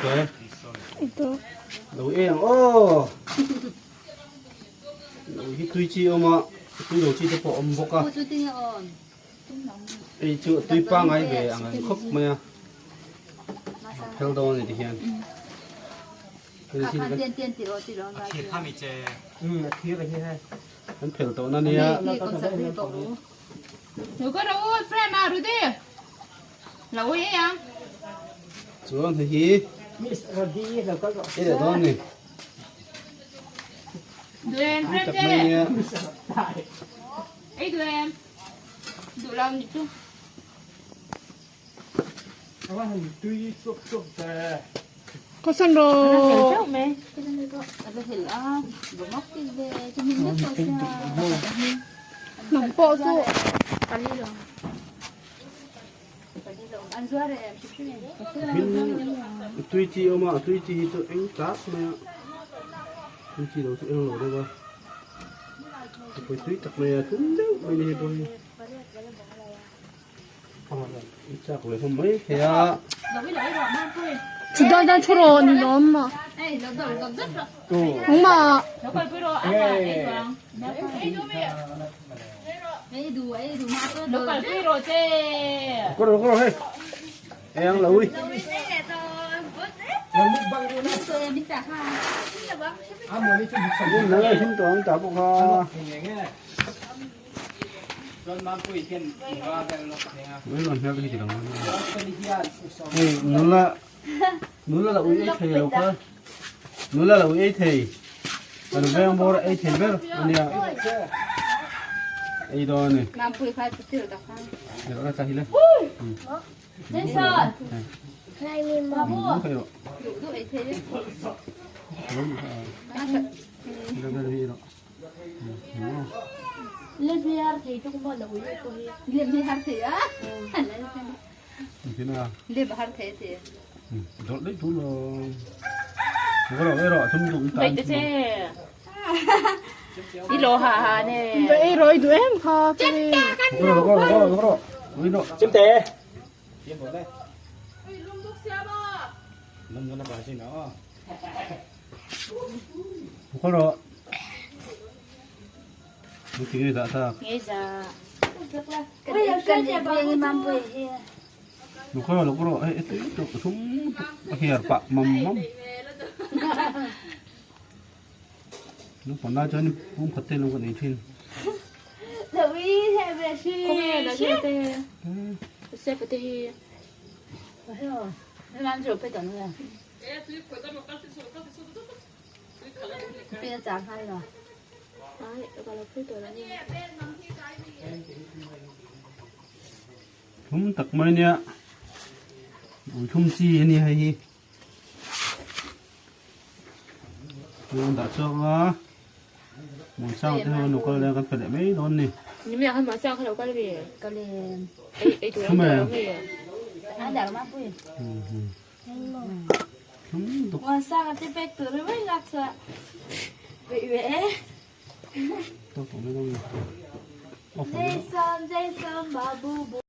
te. Lo ei ang aw. Lo hi tui chi awm a, tui lo chi te pawh awm bawk a. Ei chu tui pangai ve ang ang khawp mai a. Phel dawn a ni ti hian. Kan phel tawh na nia. Chuan hei hi ei leh dawn a ni. Tui tak mai nia. Tui chi awm a, tui chi hi chu eng tlak mai a, tui chi lo chu eng lo deuh a, tui tak mai a, thum deuh mai a ni hei pawh hi. Chudan dan thu rawh ni lawm ma. Nangma. Hei nula nula la ui ei thei lo kha nula la ui ei thei kan veng bawr ei thei ber ania ei dawn ani ka hi le Ei rồi đuổi em kha. Chimte. Thum tak mai nia ui thum chi a ni hei hi an dah chhuak a Muansang te ho an lo kal leh a kan pe leh mai dawn a ni. Thum e.